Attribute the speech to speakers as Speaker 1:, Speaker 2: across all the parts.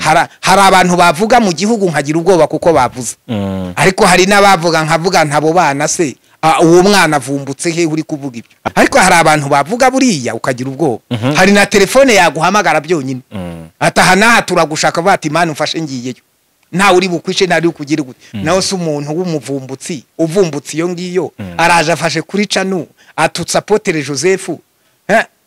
Speaker 1: Hari abantu bavuga mu gihugu nkagira ubwoba kuko bavuze, ariko hari n'abavuga nkavuga ntabo bana se, uwo mwana avumbutse he uri kuvuga ibyo? Ariko hari abantu bavuga buriya ukagira ubwoba. Hari na telefone yaguhamagara byonyine, ataha n'aha turagushaka, bati Imana umfashe ngiyeyo, ntawe uri bukwice, ntawe uri kugire gute. Nawe se umuntu w'umuvumbutsi uvumbutse iyo ngiyo araje afashe kuri canu atutse Apotre Joseph,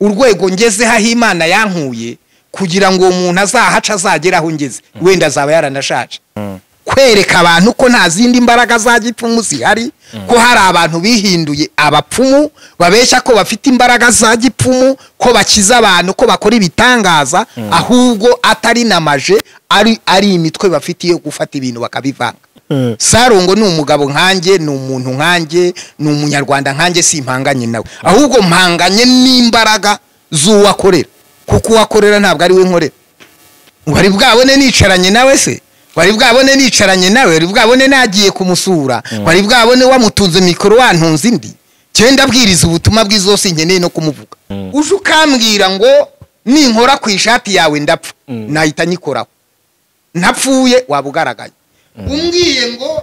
Speaker 1: urwego ngezeho aho Imana yankuye kugira ngo uwo muntu azahaca azagere aho ngeze, wenda azaba yaranashaje. Kwereka abantu ko nta zindi mbaraga za gipfumu zihari, ko hari abantu bihinduye abapfumu babeshya ko bafite imbaraga za gipfumu, ko bakiza abantu, ko bakora ibitangaza, ahubwo atari namaje, ari imitwe bafitiye gufata ibintu bakabivanga. Sarongo ni umugabo nkanjye, ni umuntu nkanjye, ni umunyarwanda nkanjye, simpanganye nawe, ahubwo mpanganye n'imbaraga z'uwakorera, kuko uwakorera ntabwo ari we nkorera. Wari bwabone nicaranye nawe se? Wari bwabone nicaranye nawe? Wari bwabone nagiye kumusura? Wari bwabone wamutunze mikoro wantunze indi? Cyenda bwiriza ubutumwa bw'izose nkeneye no kumuvuga. Uje ukambwira ngo ninkora ku ishati yawe ndapfa, nahita nyikoraho, ntapfuye waba ugaragaye. Umbwiye ngo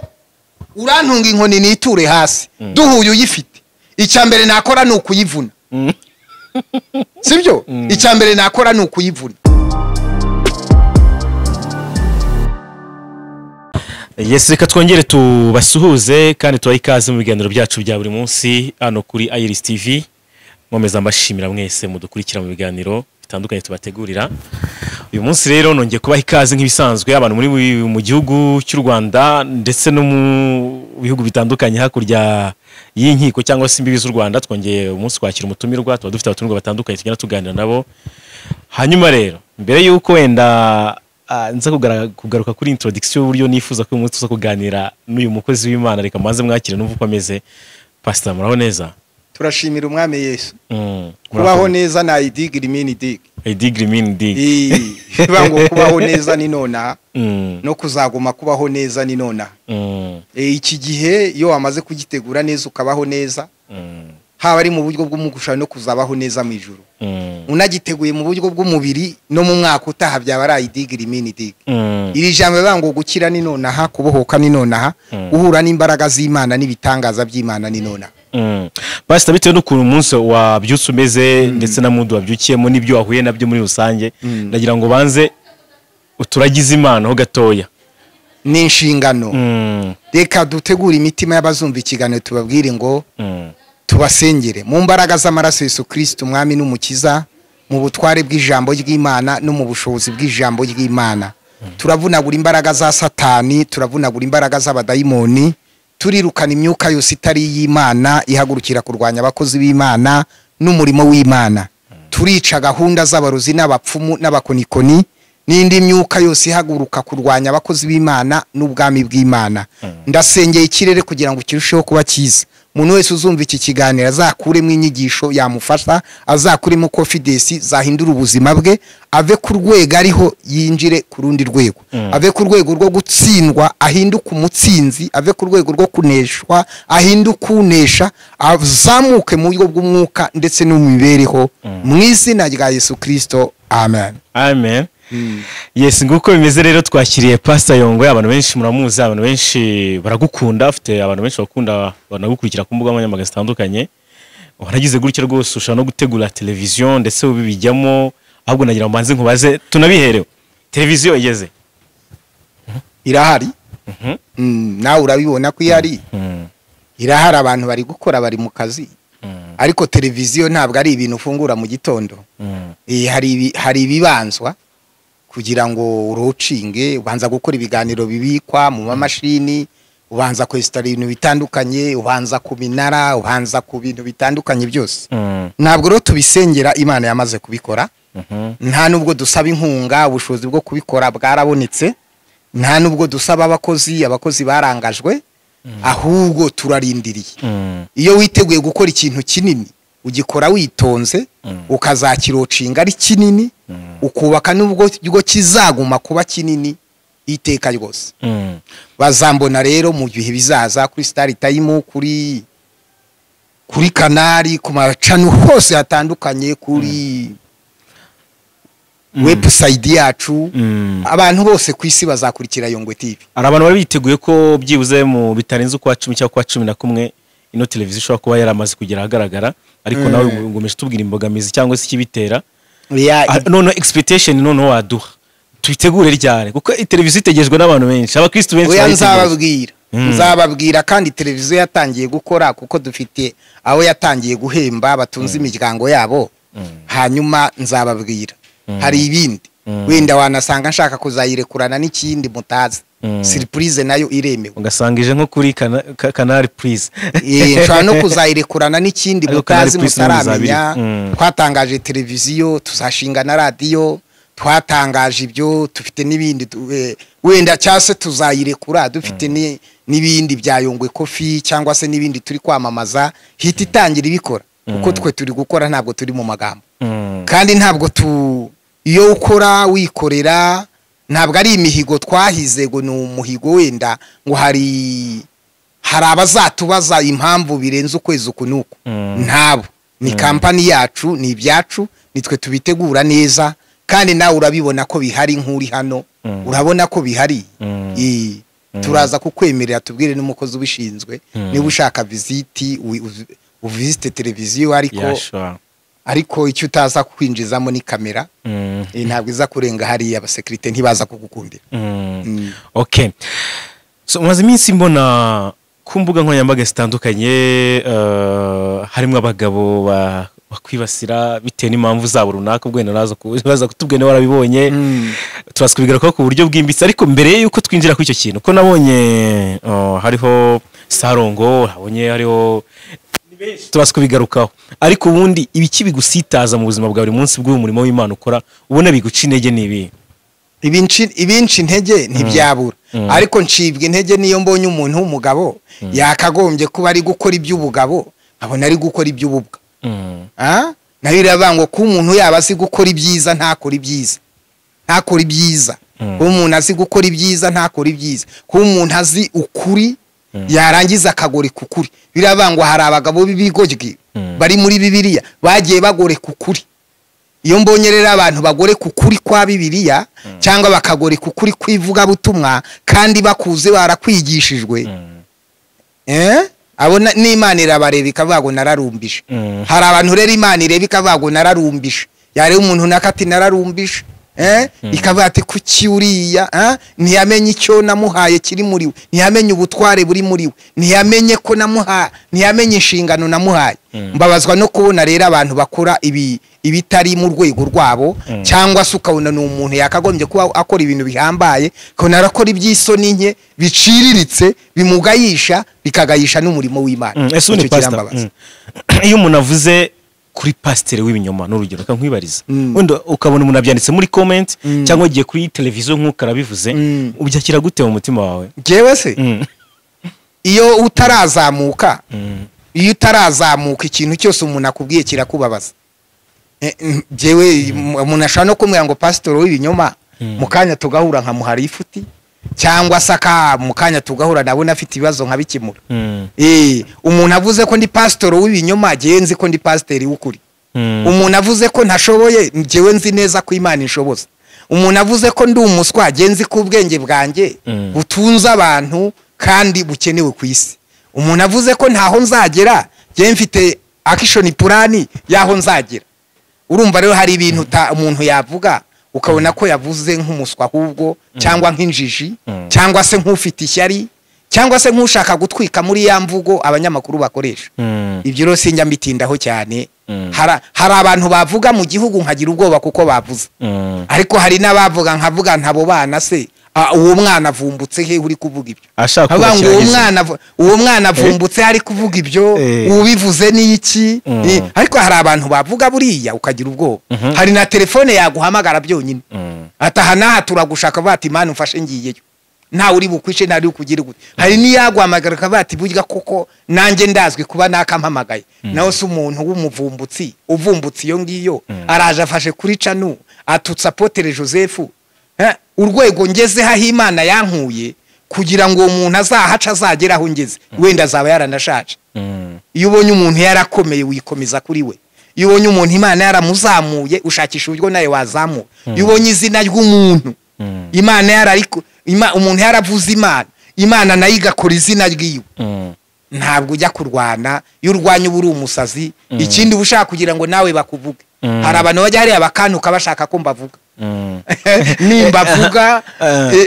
Speaker 1: urantunga inkoni niture hasi, duhuye uyifite, icya mbere nakora ni ukuyivuna, sibyo? Icya mbere nakora ni ukuyivuna.
Speaker 2: Yes, reka twongere tubasuhuze kandi tubahe ikaze mu biganiro byacu bya buri munsi hano kuri Iris TV. Nkomeza mbashimira mwese mudukurikira mu biganiro bitandukanye tubategurira. Uyu munsi rero nongeye kubaha ikaze nk'ibisanzwe, abantu muri mu gihugu cy'u Rwanda ndetse no mu bihugu bitandukanye hakurya y'inkiko cyangwa se imbibi z'u Rwanda. Twongeye umunsi kwakira umutumirwa, tuba dufite abatumirwa batandukanye tugenda tuganira nabo. Hanyuma rero mbere yuko wenda nza kugaruka kuri introduction y'uburyo nifuza ko uyu munsi tuza kuganira n'uyu mukozi w'Imana, reka mbanze mwakire numve uko ameze. Pastor, muraho neza?
Speaker 1: Turashimira Umwami Yesu. Kubaho neza na idigiri mini dig.
Speaker 2: Idigiri mini dig.
Speaker 1: Bivuga ngo kubaho neza ni nona, no kuzaguma kubaho neza ni nona. Iki gihe iyo wamaze kugitegura neza ukabaho neza, haba ari mu buryo bw'umugusha no kuzabaho neza mu ijuru. Unagiteguye mu buryo bw'umubiri no mu mwaka utaha byaba ari idigiri mini dig. Iri jambo bivuga ngo gukira ni nonaha, kubohoka ni nonaha, guhura n'imbaraga z'Imana n'ibitangaza by'Imana ni nonaha.
Speaker 2: Pastor, bitewe n'ukuntu umunsi wabyutse umeze ndetse na mudu wabyukiyemo n'ibyo wahuye nabyo muri rusange, ndagira ngo banze uturagize Imana ho gatoya.
Speaker 1: Ni inshingano. Reka dutegure imitima y'abazumva ikiganiro, tubabwire ngo tubasengere mu mbaraga z'amaraso Yesu Kristo Umwami n'Umukiza, mu butware bw'ijambo ry'Imana no mu bushobozi bw'ijambo ry'Imana. Turavunagura imbaraga za Satani, turavunagura imbaraga z'abadayimoni, turirukana imyuka yose itari y'Imana ihagurukira kurwanya abakozi b'Imana n'umurimo w'Imana. Turica gahunda z'abarozi n'abapfumu n'abakonikoni n'indi myuka yose ihaguruka kurwanya abakozi b'Imana n'ubwami bw'Imana. Ndasengeye ikirere kugira ngo kirusheho kuba cyiza. Umuntu wese uzumva iki kiganiro azakuremo inyigisho yamufasha, azakuremo confidence zahindura ubuzima bwe, ave ku rwego ariho yinjire ku rundi rwego, ave ku rwego rwo gutsindwa ahinduke umutsinzi, ave ku rwego rwo kuneshwa ahinduke unesha, azamuke mu buryo bw'umwuka ndetse no mu mibereho, mu izina rya Yesu Kristo, amen.
Speaker 2: Amen. Yes, nguko bimeze rero twakiriye Pastor Yongwe. Abantu benshi muramuzi, abantu benshi baragukunda, afite abantu benshi bakunda banagukurikira ku mbuga nkoranyambaga zitandukanye. Waragize gutya rwose ushobora no gutegura televiziyo ndetse ubijyamo, ahubwo nagira ngo mbanze nkubaze tunabiherewe. Televiziyo igeze?
Speaker 1: Irahari. Nawe urabibona ko ihari. Irahari, abantu bari gukora, bari mu kazi. Ariko televiziyo ntabwo ari ibintu ufungura mu gitondo. Hari ibibanzwa kugira ngo urucinge, ubanza gukora ibiganiro bibikwa mu mamashini, ubanza kwesitara ibintu bitandukanye, ubanza ku minara, ubanza ku bintu bitandukanye byose. Ntabwo rero tubisengera, Imana yamaze kubikora. Nta nubwo dusaba inkunga, ubushobozi bwo kubikora bwarabonetse. Nta nubwo dusaba abakozi, abakozi barangajwe, ahubwo turarindiriye. Iyo witeguye gukora ikintu kinini ugikora witonze, ukazakirocinga ari kinini, ukubaka nubwo kizaguma kuba kinini iteka ryose. Bazambona rero mu gihe bizaza kuri Star Time, kuri Kanari, ku macano hose hatandukanye, kuri Website yacu, abantu bose ku isi bazakurikira Yongwe TV.
Speaker 2: Hari abantu bari biteguye ko byibuze mu bitarenze ukwa 10 cyangwa kwa 11 ino televiziyo ishobora kuba yaramaze kugera ahagaragara, ariko nawe ugomeje tubwira imbogamizi cyangwa se ikibitera. Noneho expectation noneho waduha tuyitegure ryari, kuko televiziyo itegerejwe n'abantu benshi, abakristo benshi
Speaker 1: Oya, nzababwira. Nzababwira, kandi televiziyo yatangiye gukora kuko dufite aho yatangiye guhemba batunze imiryango yabo. Hanyuma nzababwira hari ibindi wenda wanasanga nshaka kuzayirekurana n'ikindi mutazi, surprise nayo iremewe,
Speaker 2: ugasanga ije nko kuri Canal Plus.
Speaker 1: Nshobora no kuzayirekurana n'ikindi mutazi mutaramenya. Twatangaje televiziyo, tuzashinga na radiyo, twatangaje ibyo dufite n'ibindi wenda cyase tuzayirekura dufite n'ibindi bya Yongwe Coffee cyangwa se n'ibindi turi kwamamaza, hita itangira ibikora, kuko twe turi gukora ntabwo turi mu magambo. Kandi ntabwo iyo ukora wikorera ntabwo ari imihigo twahize ngo ni umuhigo wenda ngo hari abazatubaza impamvu birenze ukwezi uku nuku. Ntabo ni kampani yacu, ni ibyacu, nitwe tubitegura neza, kandi nawe urabibona ko bihari nk'uri hano, urabona ko bihari. Turaza kukwemerera tubwire n'umukozi ubishinzwe, niba ushaka visiti uvisite televiziyo, ariko icyo utaza kwinjizamo ni kamera, ntabwo iza kurenga hariya, abasekirite ntibaza kugukundira.
Speaker 2: Okay, so umaze iminsi mbona ku mbuga nkoranyambaga zitandukanye harimo abagabo bakwibasira bitewe n'impamvu zabo runaka, ubwo wenda baza kutubwira niba warabibonye, turaza kubigarukaho ku buryo bwimbitse. Ariko mbere y'uko twinjira kuri icyo kintu, ko nabonye hariho Sarongo, nabonye hariho, turaza kubigarukaho, ariko ubundi ibiki bigusitaza mu buzima bwa buri munsi bw'uyu murimo w'Imana ukora ubona biguca intege ni ibi?
Speaker 1: Ibinci intege ntibyabura, ariko ncibwa intege niyo mbonye umuntu w'umugabo yakagombye kuba ari gukora iby'ubugabo abona ari gukora iby'ububwa. Nayo iravuga ngo ko umuntu yaba azi gukora ibyiza ntakora ibyiza, ntakora ibyiza. Ko umuntu azi gukora ibyiza ntakora ibyiza. Ko umuntu azi ukuri yarangiza akagoreka ukuri. Biravuga ngo hari abagabo b'ibigoryi bari muri Bibiliya bagiye bagoreka ukuri. Iyo mbonye rero abantu bagoreka ukuri kwa Bibiliya cyangwa bakagoreka ukuri kw'ivugabutumwa kandi bakuze barakwigishijwe, abona n'Imana irabareba ikavuga ngo nararumbije. Hari abantu rero Imana ireba ikavuga ngo nararumbije, yareba umuntu nakati nararumbije, ikavuga ati kuki uriya ntiyamenye icyo namuhaye kiri muri we, ntiyamenye ubutware buri muri we, ntiyamenye ko namuhaye, ntiyamenye inshingano namuhaye. Mbabazwa no kubona rero abantu bakora ibitari mu rwego rwabo, cyangwa se ukabona ni umuntu yakagombye kuba akora ibintu bihambaye, ukabona arakora iby'isoni nke biciriritse bimugayisha, bikagayisha n'umurimo w'Imana.
Speaker 2: Iyo umuntu avuze kuri pasiteri w'ibinyoma n'urugero reka nkwibariza, wenda ukabona umuntu abyanditse muri comment cyangwa agiye kuri televiziyo nk'uko arabivuze, ubyakira gute mu mutima wawe?
Speaker 1: Jewe se iyo utarazamuka, iyo utarazamuka ikintu cyose umuntu akubwiye kirakubabaza. Jewe umuntu ashobora no kumubwira ngo pasiteri w'ibinyoma, mu kanya tugahura nkamuhara ifuti, cyangwa se mu kanya tugahura nabona afite ibibazo nkabikemura. Umuntu avuze ko ndi pasiteri w'ibinyoma, jewe nzi ko ndi pasiteri w'ukuri. Umuntu avuze ko ntashoboye, jewe nzi neza ko Imana inshoboza. Umuntu avuze ko ndi umuswa, jewe nzi ko ubwenge bwanjye butunze abantu kandi bukenewe ku isi. Umuntu avuze ko ntaho nzagera, jewe mfite action plan yaho nzagera. Urumva rero hari ibintu umuntu yavuga ukabona ko yavuze nk'umuswa ahubwo, cyangwa nk'injiji, cyangwa se nk'ufite ishyari, cyangwa se nk'ushaka gutwika muri ya mvugo abanyamakuru bakoresha. Ibyo rero sinjya mbitindaho cyane. Hari abantu bavuga mu gihugu nkagira ubwoba kuko bavuze, ariko hari n'abavuga nkavuga ntabo bana se, uwo mwana avumbutse he uri kuvuga ibyo? Uwo mwana avumbutse ari kuvuga ibyo, ubivuze ni iki? Ariko hari abantu bavuga buriya ukagira ubwoba. Hari na telefone yaguhamagara byonyine, ataha naha turagushaka bati Imana umfashe ngiyeyo, nta uri bukwice nta uri kugira gute. Hari niyaguhamagara kabati burya koko nanjye ndazwi kuba nakampamagaye. Naho se umuntu w'umuvumbutsi uvumbutse iyo ngiyo araje afashe kuri canu atutsa Apotre Joseph, urwego ngeze haho Imana yankuye kugira ngo umuntu azahaca azagera aho ngeze, wenda azaba yaranashaje. Iyo ubonye umuntu yarakomeye wikomeza kuri we. Iyo ubonye umuntu Imana yaramuzamuye, ushakisha uburyo nawe wazamura. Iyo ubonye izina ry'umuntu Imana yarariko, umuntu yaravuze Imana, Imana nayo igakora izina ryiwe, ntabwo ujya kurwana. Iyo urwanya uba uri umusazi. Ikindi uba ushaka kugira ngo nawe bakuvuge. Hari abantu bajya hariya bakantuka bashaka ko mbavuga. Nimbavuga,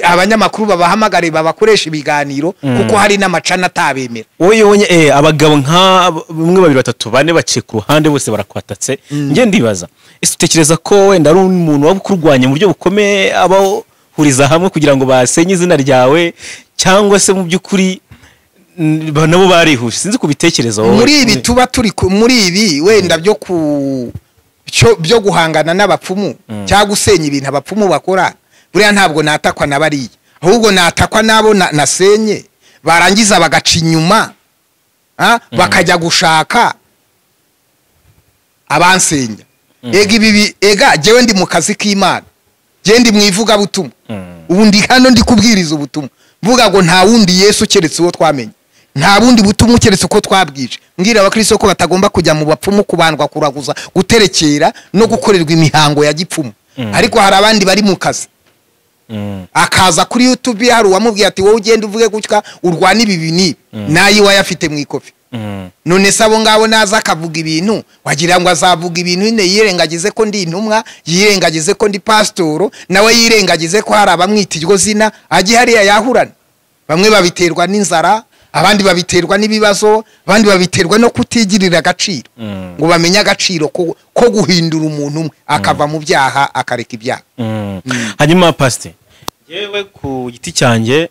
Speaker 1: abanyamakuru babahamagare babakoresha ibiganiro, kuko hari n'amacana atabemera.
Speaker 2: Wowe ubonye abagabo nka bamwe, babiri, batatu, bane baciye ku ruhande, bose barakwatatse, njye ndibaza, ese utekereza ko wenda ari umuntu waba ukurwanya mu buryo bukomeye, abahuriza hamwe kugira ngo basenye izina ryawe, cyangwa se mu by'ukuri nabo barihuse? Sinzi kubitekereza wowe.
Speaker 1: Muri ibi tuba turi muri ibi wenda byo ku byo guhangana n'abapfumu cyangwa gusenya ibintu abapfumu bakora, buriya ntabwo natakwa na bariya, ahubwo natakwa nabo nasenye, barangiza bagaca inyuma bakajya gushaka abansenya. Ega ibi, ega jewe ndi mu kazi k'Imana, jewe ndi mu ivugabutumwa. Ubu ndi hano ndi kubwiriza ubutumwa, mvuga ngo nta wundi Yesu keretse uwo twamenye, nta bundi butumwa keretse uko twabwije, mbwira abakristo ko batagomba kujya mu bapfumu, kubandwa, kuraguza, guterekera no gukorerwa imihango ya gipfumu. Ariko hari abandi bari mu kazi, akaza kuri YouTube, hari uwamubwiye ati wowe ugenda uvuge gutya, urwana ibi n'ibi, nayo iwe ayafite mu ikofi. None se abo ngabo naza akavuga ibintu, wagira ngo azavuga ibintu nyine yirengagize ko ndi intumwa, yirengagize ko ndi pasitoro, nawe yirengagize ko hari abamwita iryo zina, ajye hariya yahurana. Bamwe babiterwa n'inzara, abandi babiterwa n'ibibazo, abandi babiterwa no kutigirira agaciro, ngo bamenye agaciro ko guhindura umuntu umwe akava mu byaha akareka ibyaha.
Speaker 2: Hanyuma pasite, yewe ku giti cyanjye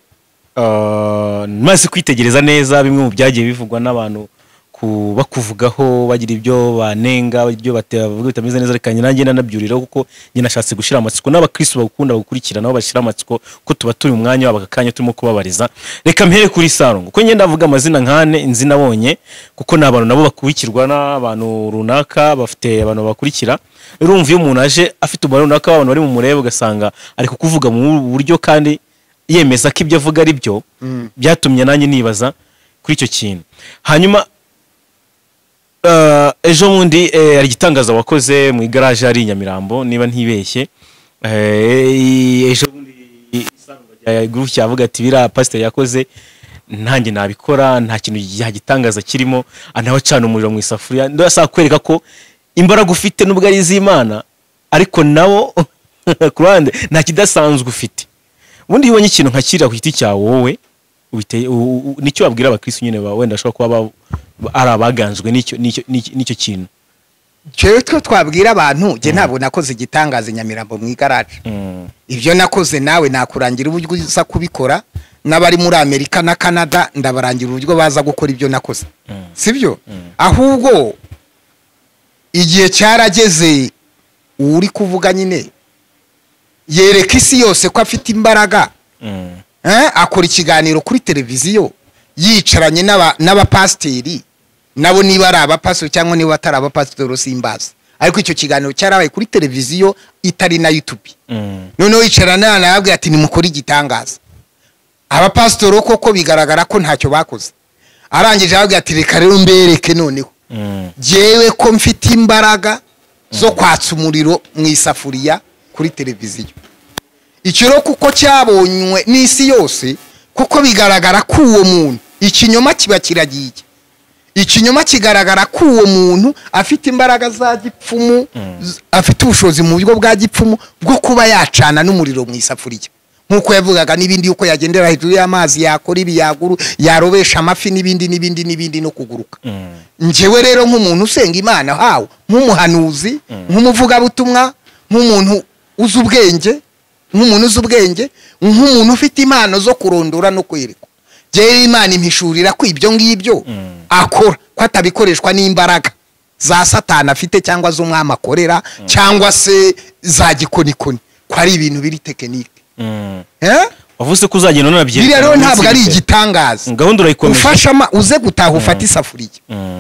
Speaker 2: maze kwitegereza neza bimwe mu byagiye bivugwa n'abantu bakuvugaho, bagira ibyo banenga, ibyo bavuga bitameze neza, reka nanjye nanabyuriraho, kuko njye nashatse gushira amatsiko n'abakristo bagukunda bagukurikira nabo bashira amatsiko, ko tuba turi mu mwanya wabo aka kanya turimo kubabariza. Reka mpere kuri Sarongo, kuko njye ndavuga amazina nkane nzi nabonye, kuko ni abantu nabo bakurikirwa n'abantu runaka, bafite abantu bakurikira. Urumva iyo umuntu aje afite umubare runaka w'abantu bari mu murebe, ugasanga ari kukuvuga mu buryo kandi yemeza ko ibyo avuga ari byo, byatumye nanjye nibaza kuri icyo kintu. Hanyuma ejo bundi hari igitangaza wakoze mu igaraje ari i Nyamirambo, niba ntibeshye. Ejo bundi gutya avuga ati biriya pasiteri yakoze ntanjye nabikora, nta kintu yagitangaza kirimo, anawe acana umuriro mu isafuriya. Ndashaka kwereka ko imbaraga ufite nubwo ari iz'Imana, ariko nabo ku ruhande nta kidasanzwe ufite. Ubundi iyo ubonye ikintu nka kiriya ku giti cyawe wowe, nicyo wabwira abakristo nyine wenda bashobora kuba ari abaganzwe n'icyo kintu?
Speaker 1: Jewe twe twabwira abantu, je ntabwo nakoze igitangaza i Nyamirambo mu igaraje. Ibyo nakoze nawe nakurangira uburyo uza kubikora, n'abari muri Amerika na Canada ndabarangira uburyo baza gukora ibyo nakoze. Sibyo? Ahubwo igihe cyarageze uri kuvuga nyine yereka isi yose ko afite imbaraga. Akora ikiganiro kuri televiziyo yicaranye n'abapasiteri, nabo niba ari abapasiteri cyangwa niba atari abapasiteri simbazi, ariko icyo kiganiro cyarabaye kuri televiziyo itari na YouTube. Noneho yicarana nababwira ati nimukore igitangaza. Abapasiteri koko bigaragara ko ntacyo bakoze. Arangije ababwira ati reka rero mbereke noneho jewe ko mfite imbaraga zo kwatsa umuriro mu isafuriya kuri televiziyo. Icyo kuko cyabonywe n'isi yose, kuko bigaragara ko uwo muntu ikinyoma kiba kiragiye. Ikinyoma kigaragara ko uwo muntu afite imbaraga za gipfumu, afite ubushobozi mu buryo bwa gipfumu bwo kuba yacana n'umuriro mu isafuriya, nkuko yavugaga n'ibindi, yuko yagendera hejuru y'amazi, yakora ibi, yaguru, yarobesha amafi n'ibindi n'ibindi n'ibindi no kuguruka. Njyewe rero nk'umuntu usenga Imana, hawe nk'umuhanuzi, nk'umuvugabutumwa, nk'umuntu uzi ubwenge, nk'umuntu uzi ubwenge, nk'umuntu ufite impano zo kurondora no kwerekwa, jewe Imana impishurira ko ibyo ngibyo akora ko atabikoreshwa n'imbaraga za Satani afite cyangwa z'umwami akorera cyangwa se za gikonikoni, ko ari ibintu biri tekinike.
Speaker 2: Wavuze ko uzagenda unabyerekana.
Speaker 1: Biriya rero ntabwo ari igitangaza.
Speaker 2: Gahunda urayikomeje.
Speaker 1: Ufasha uze gutaha ufate isafuriya,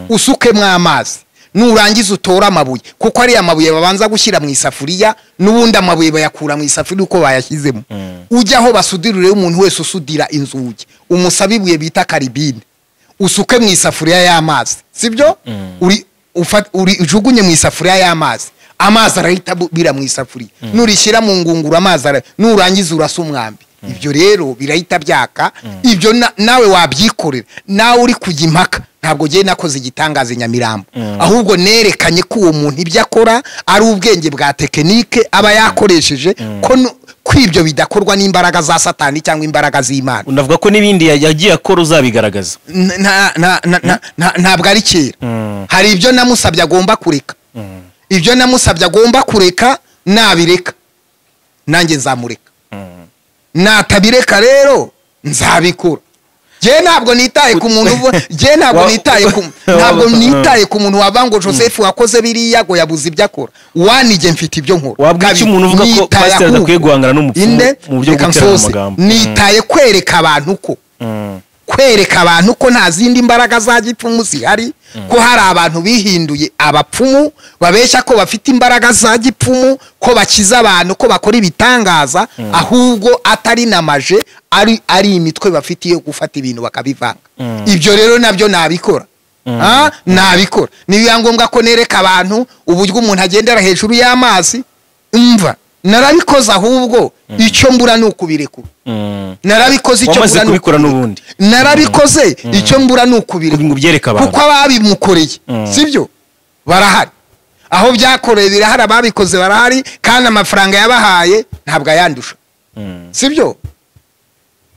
Speaker 1: usukemo amazi, nurangiza utore amabuye, kuko ari amabuye babanza gushyira mu isafuriya, n'ubundi amabuye bayakura mu isafuriya uko bayashyizemo. Ujya aho basudirire, umuntu wese usudira inzugi umusabe ibuye bita karibine, usuke mu isafuriya y'amazi, sibyo? Uri ujugunye mu isafuriya y'amazi, amazi arahita bira mu isafuriya. Nurishyira mu ngunguru amazi nurangiza urasa umwambi. Ibyo rero birahita byaka. Ibyo nawe wabyikorera, nawe uri kujya impaka. Ntabwo ngiye nakoze igitangaza Nyamirambo, ahubwo nerekanye ko uwo muntu ibyo akora ari ubwenge bwa tekinike aba yakoresheje, ko kwibyo bidakorwa n'imbaraga za Satani cyangwa imbaraga z'Imana.
Speaker 2: Unavuga ko n'ibindi yagiye akora uzabigaragaza.
Speaker 1: Ntabwo ari kera. Hari ibyo namusabye agomba kureka. Ibyo namusabye agomba kureka, nabireka nanjye nzamureka. Natabireka rero nzabikora. Je ntabwo nitaye ku muntu, je ntabwo nitaye ku ntabwo nitaye ku muntu wabango Joseph wakoze biriya ngo yabuze ibyo akora. Wanije mfite ibyo nkora.
Speaker 2: Wabwiye iki umuntu uvuga ko pastor adakwiye guhangana n'umupfumu mu buryo bwo guterana amagambo?
Speaker 1: Nitaye kwereka abantu ko kwereka abantu ko nta zindi mbaraga za gipfumu zihari, ko hari abantu bihinduye abapfumu babeshya ko bafite imbaraga za gipfumu, ko bakiza abantu, ko bakora ibitangaza, ahubwo atari namaje, ari imitwe bafitiye gufata ibintu bakabivanga. Ibyo rero nabyo nabikora. Nabikora. Ni ngombwa ko nereka abantu uburyo umuntu agendera hejuru y'amazi. Umva, narabikoze, ahubwo icyo mbura ni ukubirekura. Narabikoze icyo mbura
Speaker 2: kubikora n'ubundi.
Speaker 1: Narabikoze icyo mbura ni ukubirekura, kuko ababimukoreye sibyo barahari, aho byakoreye birahari, ababikoze barahari, kandi amafaranga yabahaye ntabwo ayandusha, sibyo?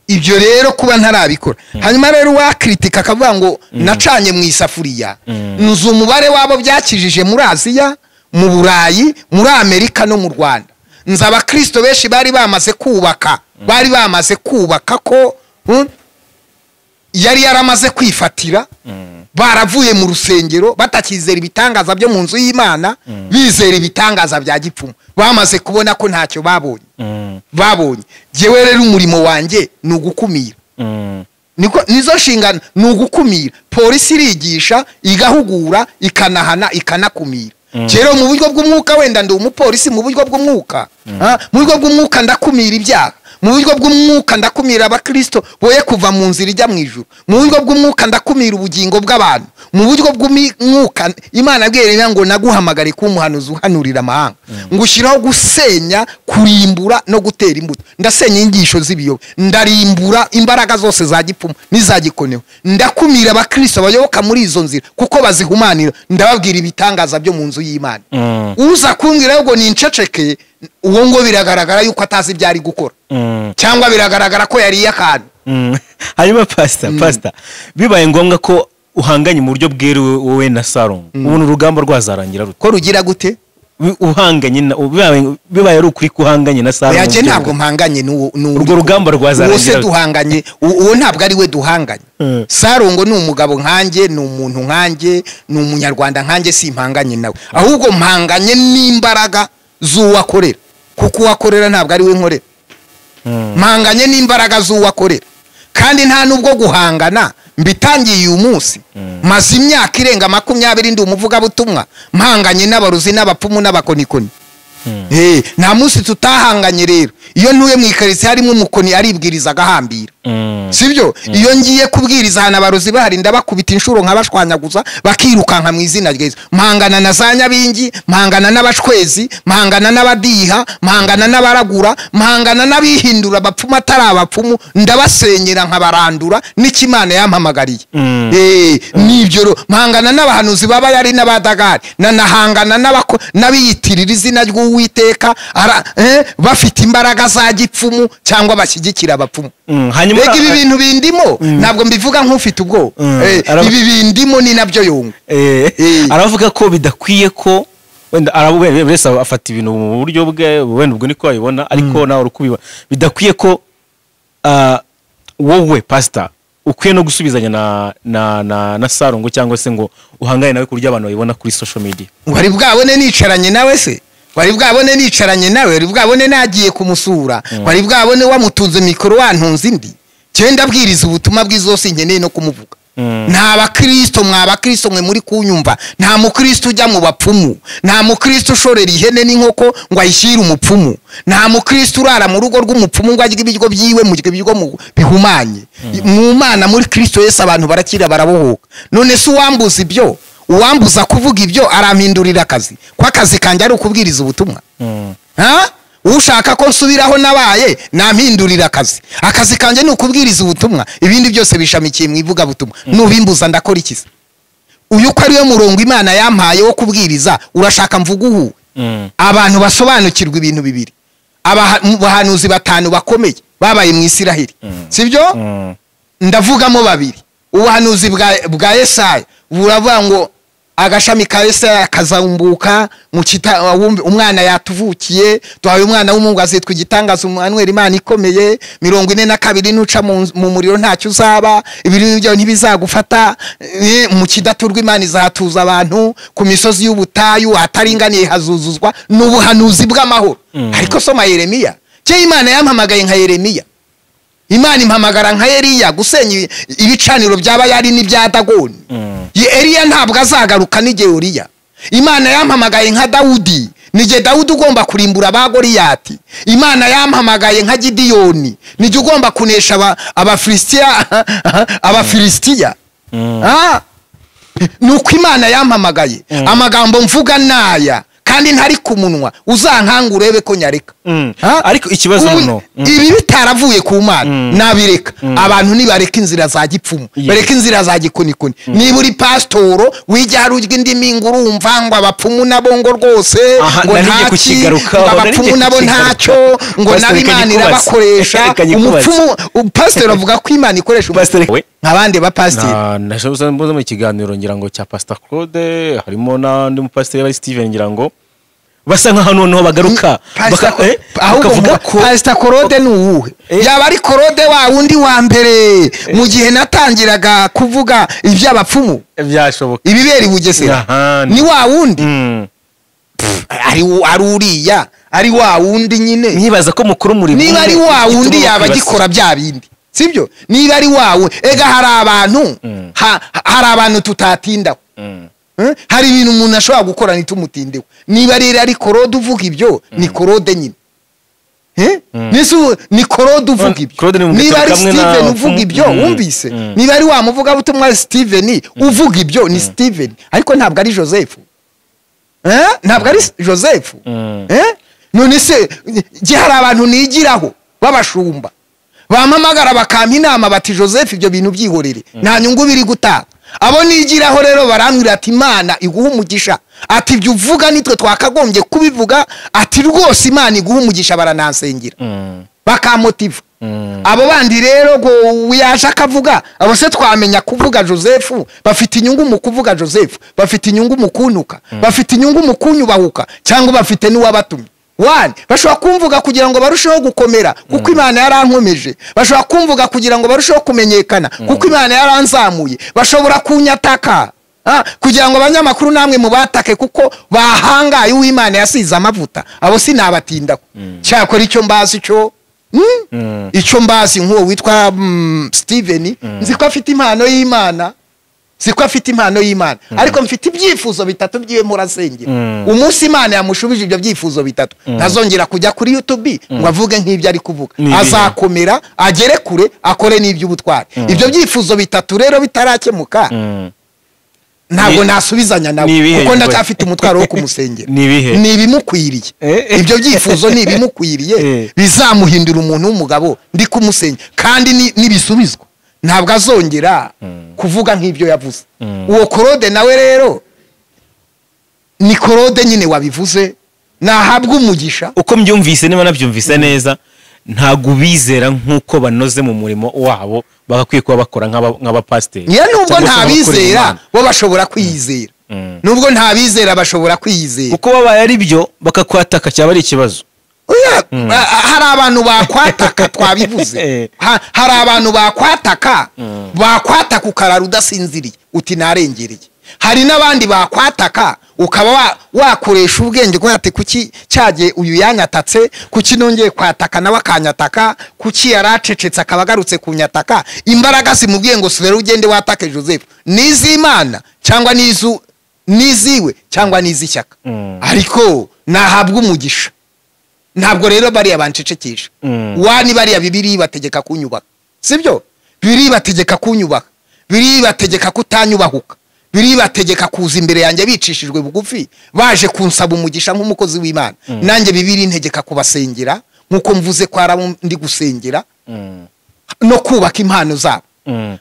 Speaker 1: Ibyo rero kuba ntarabikora. Hanyuma rero wakritika akavuga ngo nacanye mu isafuriya, nzi umubare wabo byakijije muri Aziya, mu Burayi, muri Amerika no mu Rwanda. Nzi abakristo benshi bari bamaze kubaka, bari bamaze kubaka ko yari yaramaze kwifatira, baravuye mu rusengero batakizera ibitangaza byo mu nzu y'Imana, bizera ibitangaza bya gipfumu. Bamaze kubona ko ntacyo babonye. Babonye. Jewe rero umurimo wanjye ni ugukumira. Niko nizo nshingano, ni ugukumira. Polisi irigisha, igahugura, ikanahana, ikanakumira. Rero mu buryo bw'umwuka wenda ndi umupolisi mu buryo bw'umwuka. Mu buryo bw'umwuka ndakumira ibyaha. Mu buryo bw'umwuka ndakumira abakristo boye kuva mu nzira ijya mu ijuru. Mu buryo bw'umwuka ndakumira ubugingo bw'abantu. Mu buryo bw'umwuka Imana abwira ngo naguhamagare ku muhanuzi uhanurira amahanga, ngushyiraho gusenya, kurimbura no gutera imbuto. Ndasenya inyigisho z'ibiyobe, ndarimbura imbaraga zose za gipfumu n'izagikoneho. Ndakumira abakristo bayoboka muri izo nzira kuko bazihumanira, ndababwira ibitangaza byo mu nzu y'Imana. Uza kumbwira ngo ninceceke, uwo ngo biragaragara yuko atazi ibyo ari gukora, cyangwa biragaragara ko yariye akantu.
Speaker 2: Hanyuma pastor, bibaye ngombwa ko uhanganye mu buryo bweruwe wowe na Sarongo, ubona urugamba rwazarangira rute?
Speaker 1: Ko rugira gute?
Speaker 2: Uhanganye na bibaye ari ukuri kuhanganye na Sarongo?
Speaker 1: Oya, ntabwo mpanganye n'uwo.
Speaker 2: Urwo rugamba rwazarangira
Speaker 1: rute? Duhanganye uwo ntabwo ari we duhanganye. Sarongo ni umugabo nkanjye, ni umuntu nkanjye, ni umunyarwanda nkanjye, simpanganye nawe. Ahubwo mpanganye n'imbaraga z'uwakorera, kuko uwakorera ntabwo ari we nkorera. Mpanganye n'imbaraga z'uwakorera, kandi nta nubwo guhangana mbitangiye uyu munsi. Maze imyaka irenga 20 ndi umuvugabutumwa, mpanganye n'abaruzi n'abapfumu n'abakonikoni. Nta munsi tutahanganye. Rero iyo ntuye mu ikaritsiye harimo umukoni aribwiriza agahambira, sibyo? Iyo ngiye kubwiriza ahantu abarozi bahari ndabakubita inshuro nkabashwanyaguza bakirukanka mu izina rya Yesu. Mpangana na za nyabingi, mpangana n'abashwezi, mpangana n'abadiha, mpangana n'abaragura, mpangana n'abihindura abapfumu atari abapfumu, ndabasenyera nkabarandura n'ikimana yampamagariye. Nibyo. Mpangana n'abahanuzi baba yari n'abadagari, nanahangana n'abiyitirira izina ry'Uwiteka bafite imbaraga za gipfumu cyangwa bashyigikira abapfumu.
Speaker 2: Hanyuma
Speaker 1: ibi bintu bindimo ntabwo mbivuga nk'ufite ubwoba. Ibi bindimo ni nabyo yungu.
Speaker 2: Aravuga ko bidakwiye ko wenda wese afata ibintu mu buryo bwe, wenda ubwo niko ayibona, ariko nawe uri kubibona bidakwiye ko wowe pastor ukwiye no gusubizanya na Sarongo cyangwa se ngo uhangane nawe kurya abantu babibona kuri social media.
Speaker 1: Wari bwabone nicaranye nawe se? Wari bwabone nicaranye nawe? Wari bwabone nagiye kumusura? Wari bwabone wamutunze mikoro wantunze indi? Cyenda abwiriza ubutumwa bw'izose nkeneye no kumuvuga. Nta bakristo mwa bakristo mwe muri kunyumva, nta mukristo ujya mu bapfumu, nta mukristo ushorera ihene n'inkoko ngo ayishyire umupfumu, nta mukristo urara mu rugo rw'umupfumu ngo arye ibiryo byiwe mu ibiryo bihumanye. Mu Mana muri Kristo Yesu abantu barakira barabohoka. None se uwambuza ibyo, Uwambuza kuvuga ibyo arampindurira akazi, ko akazi kanjye ari ukubwiriza ubutumwa. Ha? Ushaka ko nsubiraho nabaye nampindurira akazi. Akazi kanjye ni ukubwiriza ubutumwa, ibindi byose bishamikiye mu ivuga butumwa. Nubimbuza ndakora iki se? Uyu ko ariyo murongo Imana yampaye wo kubwiriza, urashaka mvuga uhu? Abantu basobanukirwa ibintu bibiri. Abahanuzi batanu bakomeye babaye mu Isiraheli, sibyo? Ndavugamo babiri. Ubuhanuzi bwa Yesaya buravuga ngo agashami ka Yesaya kazambuka mu kita, umwana yatuvukiye, duhaye umwana w'umuhungu azitwa igitangaza, Emmanuel, Imana ikomeye. 42 nuca mu muriro ntacyo uzaba, ibirimi byawe ntibizagufata, mu kidaturwa Imana izahatuza abantu, ku misozi y'ubutayu hataringaniye hazuzuzwa. N'ubuhanuzi bw'amahoro. Ariko soma Yeremiya. Cye Imana yampamagaye nka Yeremiya, Imana impamagara nka Eliya gusenya ibicaniro byaba yari n'ibya Dagoni. Eliya ntabwo azagaruka n'igihe Uriya. Imana yampamagaye nka Dawudi, nige Dawudi ugomba kurimbura ba Goliyati. Imana yampamagaye nka Gidiyoni, nige ugomba kunesha Abafilisitiya. Nuko Imana yampamagaye. Amagambo mvuga naya kandi ntari ku munwa, uzankanga urebe ko nyareka.
Speaker 2: Ariko ikibazo no
Speaker 1: ibi bitaravuye ku Mana nabireka. Abantu nibareka inzira za gipfumu, bareka inzira za gikonikoni. Niba uri pastoro wijya hari urya indimi ngurumva ngo abapfumu nabo ngo rwose ngo ntaki, abapfumu nabo ntacyo, ngo nabo Imana irabakoresha. Umupfumu pastor avuga ko Imana ikoresha nk'abandi ba pastor.
Speaker 2: Nashoboza mboza mu kiganiro ngira ngo cya Pastor Claude, harimo n'andi mu pastor bari Steven, ngira ngo basa nkaho noneho bagaruka
Speaker 1: bakavuga ko Pastor Claude ni uwuhe? Yaba ari Claude wa wundi wa mbere mu gihe natangiraga kuvuga iby'abapfumu
Speaker 2: byashoboka
Speaker 1: ibibera i Bugesera, ni wa wundi ari uriya, ari wa wundi nyine.
Speaker 2: Nkibaza ko mukuru muri
Speaker 1: niba ari wa wundi yaba agikora bya bindi, sibyo? Niba ari wawe, ega hari abantu hari abantu tutatindaho. Hari ibintu umuntu ashobora gukora nitumutindeho. Niba rero ari Claude uvuga ibyo, ni Claude nyine. Ni Claude uvuga ibyo. Niba ari Steven uvuga ibyo, wumvise? Niba ari wa muvuga butumwa Steven uvuga ibyo, ni Steven, ariko ntabwo ari Joseph. Ntabwo ari Joseph. None se hari abantu nigiraho babashumba bampamagara bakampa inama bati Joseph ibyo bintu byihorere, nta nyungu biri gutanga. Abo nigiraho rero barambwira ati Imana iguha umugisha, ati ibyo uvuga nitwe twakagombye kubivuga, ati rwose Imana iguha umugisha, baranansengera bakamotiva. Abo bandi rero ngo yaje akavuga, abo se twamenya kuvuga Joseph, bafite inyungu mu kuvuga Joseph, bafite inyungu mu kuntuka, bafite inyungu mu kunyubahuka, cyangwa bafite n'uwabatumye. One, bashobora kumvuga kugira ngo barusheho gukomera kuko Imana yarankomeje, bashobora kumvuga kugira ngo barusheho kumenyekana kuko Imana yaranzamuye, bashobora kunyataka kugira ngo abanyamakuru namwe mubatake kuko bahangaye uw'Imana yasize amavuta. Abo sinabatindaho. Cyakora icyo mbazi cyo icyo mbazi nk'uwo witwa Steven, nzi ko afite impano y'Imana, siko afite impano y'Imana, ariko mfite ibyifuzo bitatu byiwe murasengera. Umunsi Imana yamushubije ibyo byifuzo bitatu, ntazongera kujya kuri YouTube ngo avuge nk'ibyo ari kuvuga, azakomera agere kure akore n'iby'ubutwari. Ibyo byifuzo bitatu rero bitarakemuka, ntabwo nasubizanya nawe kuko ndacyafite umutwaro wo kumusengera. Ni ibimukwiriye, ibyo byifuzo ni ibimukwiriye bizamuhindura umuntu w'umugabo ndi kumusengera, kandi nibisubizwa ntabwo azongera kuvuga nk'ibyo yavuze. Uwo Claude nawe rero ni Claude nyine wabivuze, nahabwa umugisha.
Speaker 2: Uko mbyumvise niba nabyumvise neza, ntago ubizera nk'uko banoze mu murimo wabo bagakwiye kuba bakora nk'abapasiteri.
Speaker 1: Nubwo ntabizera bo bashobora kwiyizera, nubwo ntabizera bashobora kwiyizera,
Speaker 2: kuko babaye ari byo bakakwataka cyaba ari ikibazo.
Speaker 1: Hari abantu bakwataka, twabivuze, hari abantu bakwataka, bakwataka ukarara udasinziriye uti narengereye. Hari n'abandi bakwataka ukaba wakoresha ubwenge ko ati kuki cyagiye uyu yanyatatse, kuki nongeye kwataka nawe akanyataka, kuki yaracecetse akaba agarutse kunyataka. Imbaraga zimubwiye ngo subira ugende watake Joseph, n'iz'Imana cyangwa n'iziwe cyangwa n'iz'ishyaka, ariko nahabwa umugisha. Ntabwo rero bariya bancecekesha. Wani bariya Bibiri bategeka kunyubaka, sibyo? Bibiri bategeka kunyubaka, Bibiri bategeka kutanyubahuka, Biribategeka kuza imbere yanjye bicishijwe bugufi, baje kunsaba umugisha nk'umukozi w'Imana. Nanjye Bibiri integeka kubasengera nkuko mvuze ko arabo ndi gusengera no kubaka impano zabo.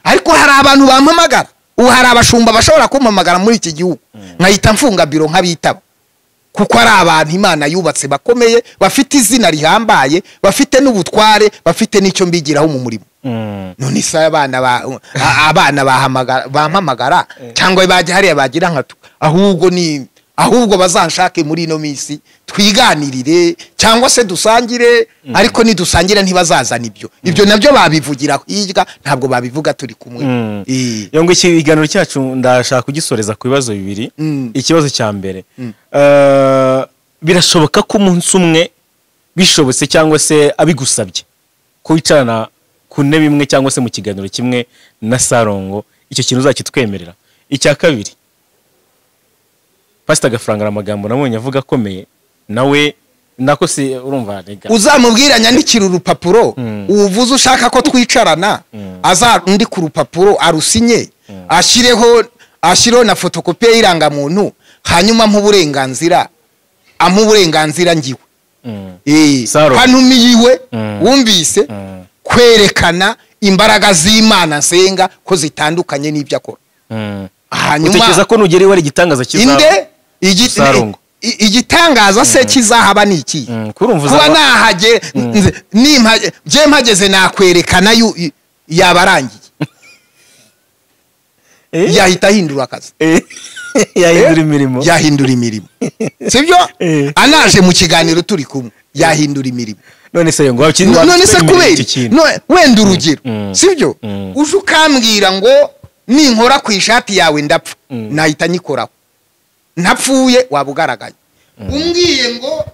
Speaker 1: Ariko hari abantu bampamagara, ubu hari abashumba bashobora kumpamagara muri iki gihugu nkahita mfunga biro nkabitaba, kuko ari abantu Imana yubatse bakomeye, bafite izina rihambaye, bafite n'ubutware, bafite n'icyo mbigiraho mu murimo. None se abana abana bahamagara bampamagara cyangwa bajya hariya bagira nka ahubwo ni ahubwo bazanshake muri ino minsi twiganirire cyangwa se dusangire, ariko nidusangira ntibazazana ibyo. Ibyo nabyo babivugira hirya, ntabwo babivuga turi kumwe.
Speaker 2: Yongo, ikiganiro cyacu ndashaka kugisoreza ku bibazo bibiri. Ikibazo cya mbere, birashoboka ko umunsi umwe bishobotse cyangwa se abigusabye ko wicarana ku ntebe imwe cyangwa se mu kiganiro kimwe na Sarongo, icyo kintu uzakitwemerera? Icya kabiri, Pastor Gafaranga amagambo nabonye avuga akomeye, nawe nako si urumva rega
Speaker 1: uzamubwira nyandikira urupapuro uvuze ushaka ko twicarana, azarundi ku rupapuro arusinye, ashyireho na fotokopiye y'irangamuntu, hanyuma ampa uburenganzira ngiwe hantumiyiwe wumvise kwerekana imbaraga z'Imana nsenga ko zitandukanye n'ibyo akora.
Speaker 2: Hanyuma utekereza ko nugera iwe ari igitangaza kizaba?
Speaker 1: Inde igitangaza se kizahaba ni iki? Kuba nahage je mpageze nakwerekana yabarangiye. Yahita ahindura akazi,
Speaker 2: yahindura imirimo,
Speaker 1: yahindura imirimo, sibyo? Anaje mu kiganiro turi kumwe yahindura imirimo.
Speaker 2: None se ngo
Speaker 1: none se kubera wenda urugero, sibyo? Uje ukambwira ngo ninkora ku ishati yawe ndapfa, nahita nyikoraho ntapfuye waba ugaragaye. Umbwiye ngo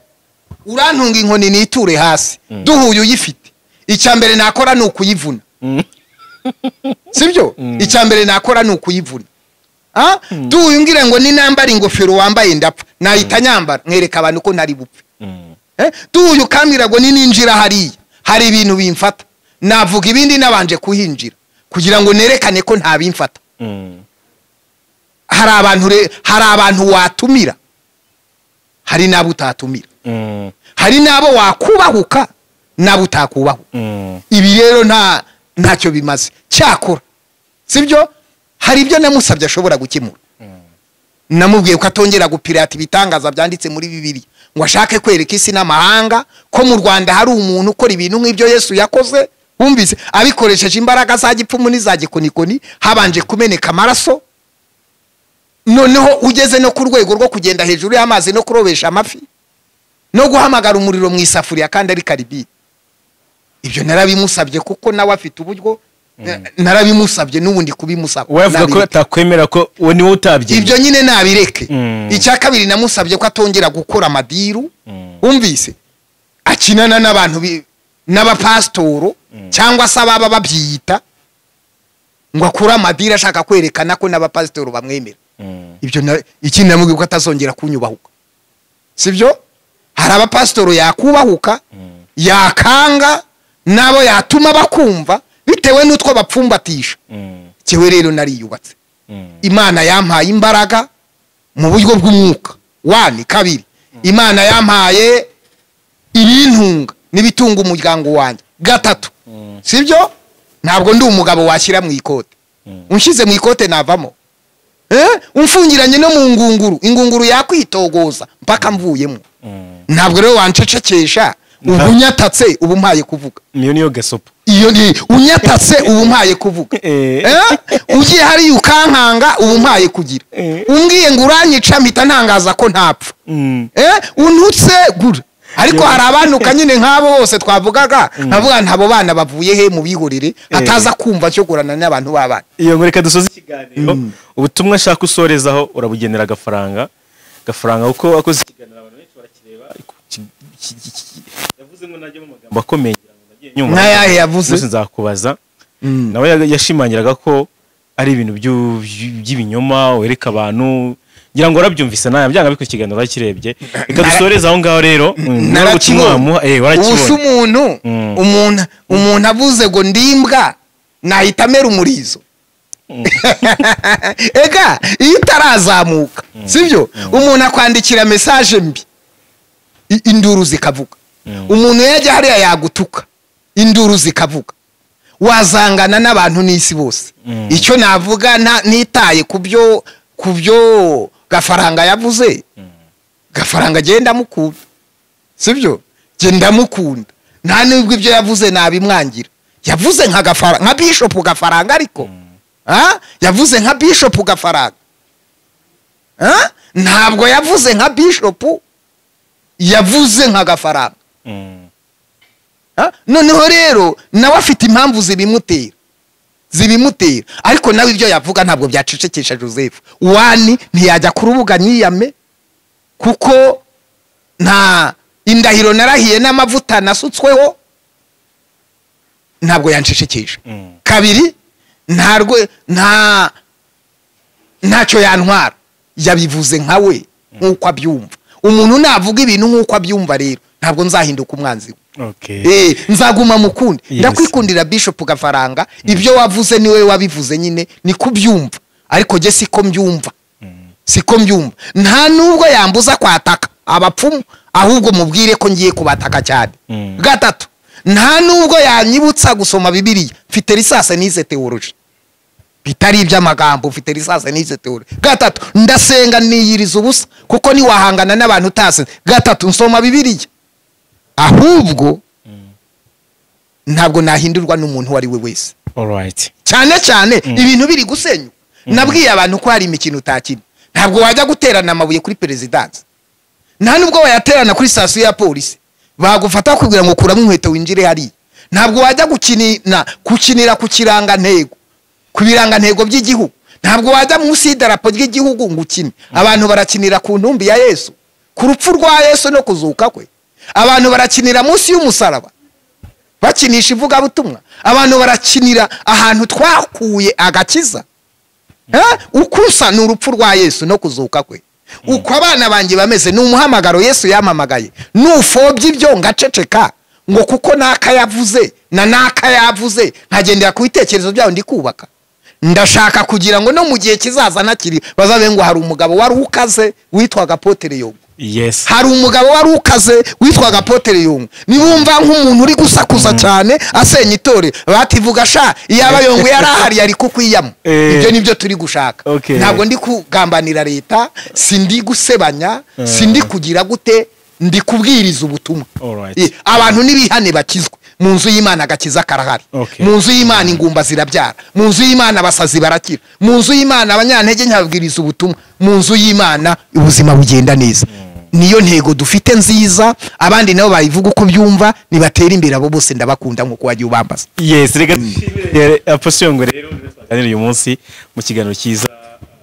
Speaker 1: urantunga inkoni niture hasi, duhuye uyifite, icya mbere nakora ni ukuyivuna, sibyo? Icya mbere nakora ni ukuyivuna. Duhuye umbwira ngo ninambara ingofero wambaye ndapfa, nahita nyambara nkereka abantu ko ntari bupfe. Duhuye ukambwira ngo nininjira hariya hari ibintu bimfata, navuga ibindi nabanje kuhinjira kugira ngo nerekane ko nta bimfata. Hari abantu watumira, hari nabo utatumira, hari nabo wakubahuka nabo utakubahuka. Ibi rero ntacyo bimaze. Cyakora sibyo, hari ibyo namusabye ashobora gukemura. Namubwiye ko atongera gupirata ibitangaza byanditse muri Bibiliya, ngo ashake kwereka isi n'amahanga ko mu Rwanda hari umuntu ukora ibintu nk'ibyo Yesu yakoze, wumvise, abikoresheje imbaraga za gipfumu n'iza gikonikoni, habanje kumeneka amaraso, noneho ugeze no ku rwego rwo kugenda hejuru y'amazi no kurobesha amafi no guhamagara umuriro mu isafuriya kandi ari karibiri. Ibyo narabimusabye kuko nawe afite uburyo, narabimusabye n'ubundi kubimusaba.
Speaker 2: Wavuga ko atakwemera ko we niwe utabye.
Speaker 1: Ibyo nyine nabireke. Icya kabiri namusabye ko atongera gukora amadiru, wumvise, akinana n'abantu n'abapastoro cyangwa se ababa babyiyita, ngo akure amadiri ashaka kwerekana ko n'abapastoro bamwemera. Ibyo ikindi namubwiye ko atazongera kunyubahuka, sibyo? Hari abapastoro yakubahuka, yakanga nabo yatuma bakumva bitewe n'utwo bapfumbatisha. Cyewe rero nariyubatse, Imana yampaye imbaraga mu buryo bw'umwuka wani. Kabiri, Imana yampaye ibintunga n'ibitunga umuryango wanjye. Gatatu, sibyo? Ntabwo ndi umugabo washyira mu ikote, unshyize mu ikote navamo. Umfungiranye no mu ngunguru, ingunguru yakwitogoza mpaka mvuyemo. Ntabwo rero wancecekesha ubu unyatatse ubu mpaye kuvuga.
Speaker 2: Niyo niyo gasopo.
Speaker 1: Iyo ni unyatatse ubu mpaye kuvuga. Ugiye hari ukankanga ubu mpaye kugira. Umbwiye ngo uranyica mpita ntangaza ko ntapfa. Untutse gura. Ariko hari abantuka nyine nk'abo bose twavugaga, nkavuga ntabo bana bavuye he mu bihurire ataza kumva cyo gurana n'abantu babana.
Speaker 2: Iyo ngo reka dusoze ikiganiro. Ubutumwa ashaka usorezaho urabugenera Gafaranga. Gafaranga uko akoze ikiganiro abantu benshi barakireba, yavuze ngo najye mu magambo akomeye ngira ngo nagiye nyuma.
Speaker 1: Nkayahe yavuze?
Speaker 2: Nzakubaza. Nawe yashimangiraga ko ari ibintu by'ibinyoma wereka abantu, ngira ngo warabyumvise nawe byanga biko ikiganiro bakirebye. Reka dusoreze aho ngaho rero.
Speaker 1: Narakibonye. Umuntu umuntu avuze ngo ndimbwa nahita amera umurizo. Ega iyo utarazamuka, sibyo, umuntu akwandikira message mbi, induru zikavuga. Umuntu yajya hariya yagutuka, induru zikavuga. Wazangana n'abantu n'isi bose. Icyo navuga nitaye ku byo Gafaranga yavuze, Gafaranga agenda mukunda, sibyo, genda mukunda, nta nubwo ibyo yavuze nabimwangira. Yavuze nka Gafaranga, nka Bishop Gafaranga, ariko yavuze nka Bishop Gafaranga. Ntabwo yavuze nka Bishop, yavuze nka Gafaranga. Noneho rero nawe afite impamvu zibimutera, ariko nawe ibyo yavuga ntabwo byacecekesha Joseph wani. Ntiyajya ku rubuga nyiyame, kuko nta indahiro narahiye n'amavuta nasutsweho ntabwo yancecekesha. Kabiri, ntarwo ntacyo yantwara. Yabivuze nka we nk'uko abyumva. Umuntu navuga ibintu nk'uko abyumva rero, ntabwo nzahinduka umwanzi we. Nzaguma mukundi. Ndakwikundira, Bishop Gafaranga. Ibyo wavuze niwe wabivuze nyine, ni kubyumva, ariko jye siko mbyumva, siko mbyumva. Nta nubwo yambuza kwataka abapfumu, ahubwo mubwire ko ngiye kubataka cyane. Gatatu, nta nubwo yanyibutsa gusoma Bibiliya. Mfite licence, nize théologie, bitari iby'amagambo. Mfite licence, nize théologie. Gatatu, ndasenga, niyiriza ubusa, kuko ntiwahangana n'abantu utasenze. Gatatu, nsoma Bibiliya. Ahubwo ntabwo nahindurwa n'umuntu uwo ari we wese, cyane cyane ibintu biri gusenyuka. Nabwiye abantu ko hari imikino utakina. Ntabwo wajya guterana amabuye kuri perezidansi, nta nubwo wayaterana kuri sitasiyo ya polisi, bagufata bakubwira ngo kuramo inkweto winjire hariya. Ntabwo wajya gukinira ku kirangantego, ku birangantego by'igihugu. Ntabwo wajya munsi y'idarapo ry'igihugu ngo ukine. Abantu barakinira ku ntumbi ya Yesu, ku rupfu rwa Yesu no kuzuka kwe. Abantu barakinira munsi y'umusaraba, bakinisha ivugabutumwa. Abantu barakinira ahantu twakuye agakiza. Ukusa ni urupfu rwa Yesu no kuzuka kwe. Uko abana banjye bameze ni umuhamagaro Yesu yampamagaye. Nufobya ibyo ngaceceka ngo kuko naka yavuze na naka yavuze, nkagendera ku bitekerezo byabo, ndi kubaka. Ndashaka kugira ngo no mu gihe kizaza ntakiri, bazabe ngo hari umugabo wari ukaze witwaga Apôtre Yongo. Hari umugabo wari ukaze witwaga Apôtre Yongo. Nibumva nk'umuntu uri gusakuza cyane asenya itorero, bativuga sha, iyaba Yongo yari ahari yari kukwiyamo. Ibyo nibyo turi gushaka. Ntabwo ndi kugambanira leta, sindi gusebanya, sindi kugira gute, ndi kubwiriza ubutumwa. Abantu nibihane bakizwe. Mu nzu y'Imana agakiza karahari. Mu nzu y'Imana ingumba zirabyara, mu nzu y'Imana abasazi barakira, mu nzu y'Imana abanyantege nkabwiriza ubutumwa, mu nzu y'Imana ubuzima bugenda neza. Niyo ntego dufite nziza. Abandi nabo bayivuga uko byumva, nibatera imbere. Abo bose ndabakunda nk'uko wagiye ubambaza.
Speaker 2: Yes, reka dushimire Apostle Yongwe rero twaganiriye uyu munsi mu kiganiro cyiza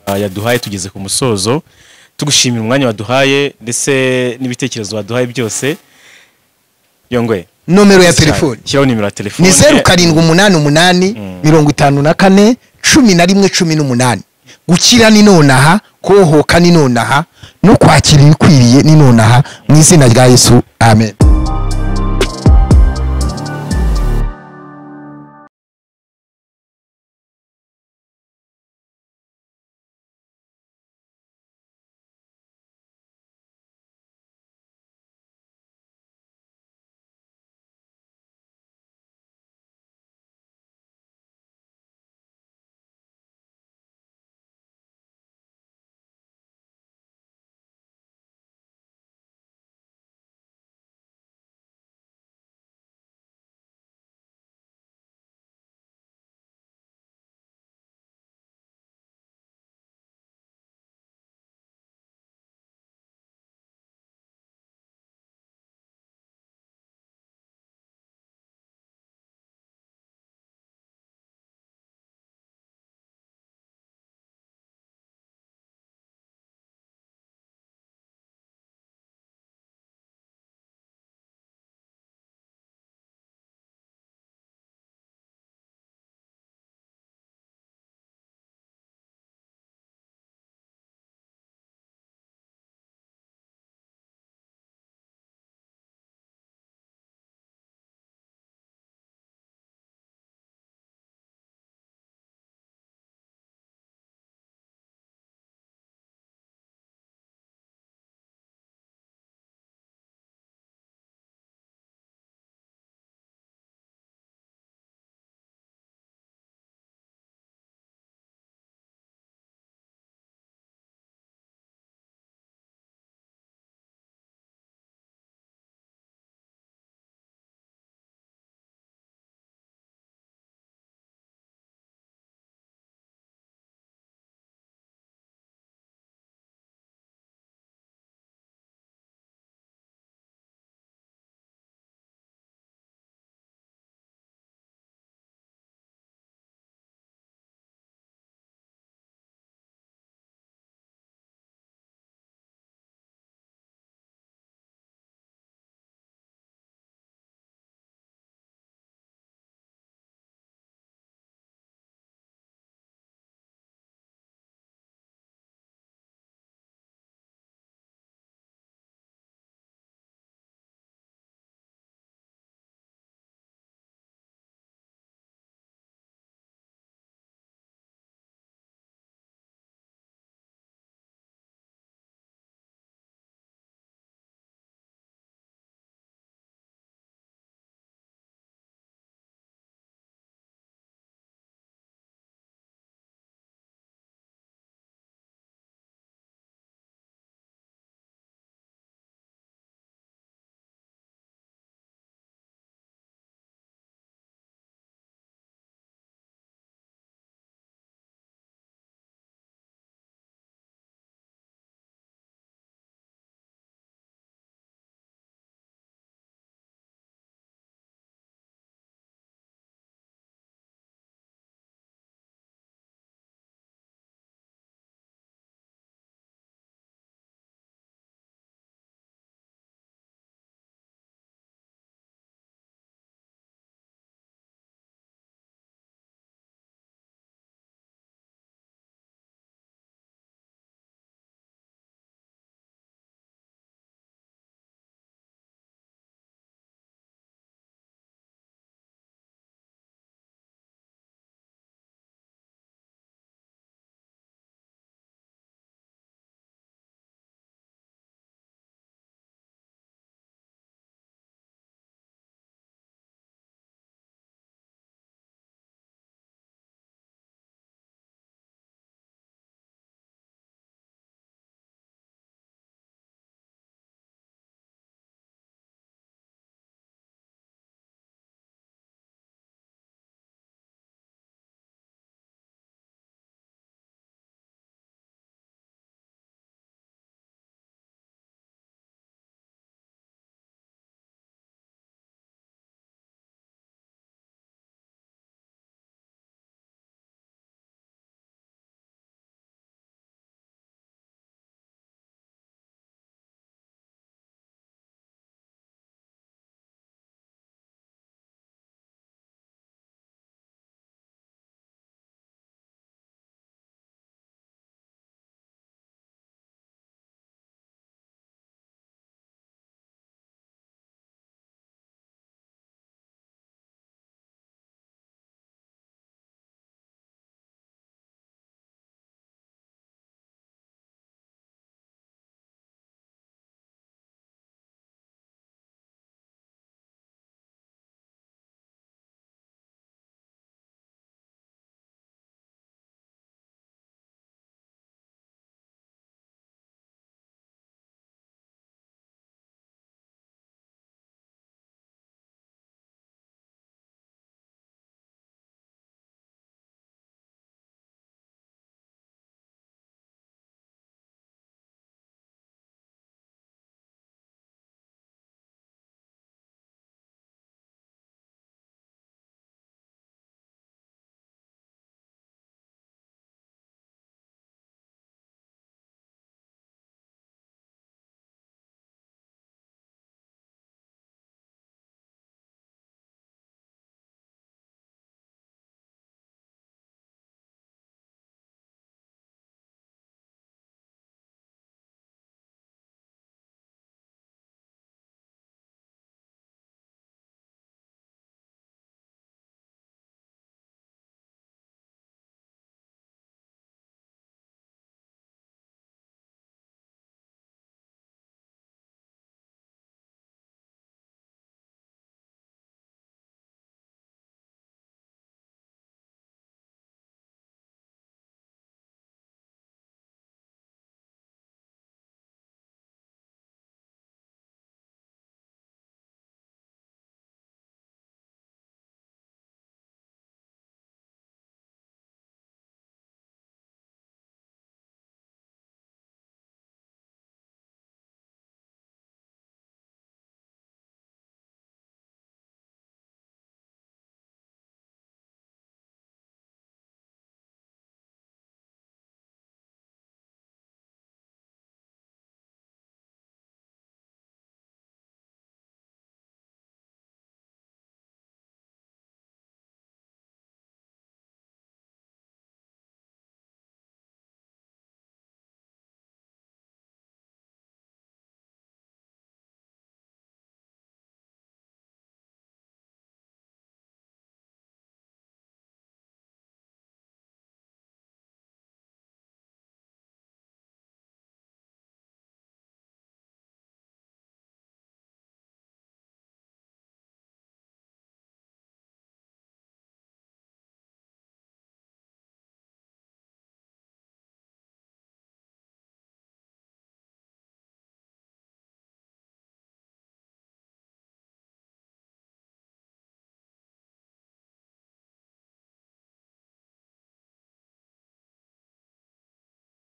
Speaker 2: yaduhaye. Tugeze ku musozo, tugushimira umwanya waduhaye ndetse n'ibitekerezo waduhaye byose, Yongwe.
Speaker 1: Nomero ya telefoni?
Speaker 2: Shyiraho nimero ya telefone.
Speaker 1: Ni 0788 54 11 18. Gukira ni nonaha, kubohoka ni nonaha, no kwakira ibikwiriye ni nonaha, mu izina rya Yesu, amen.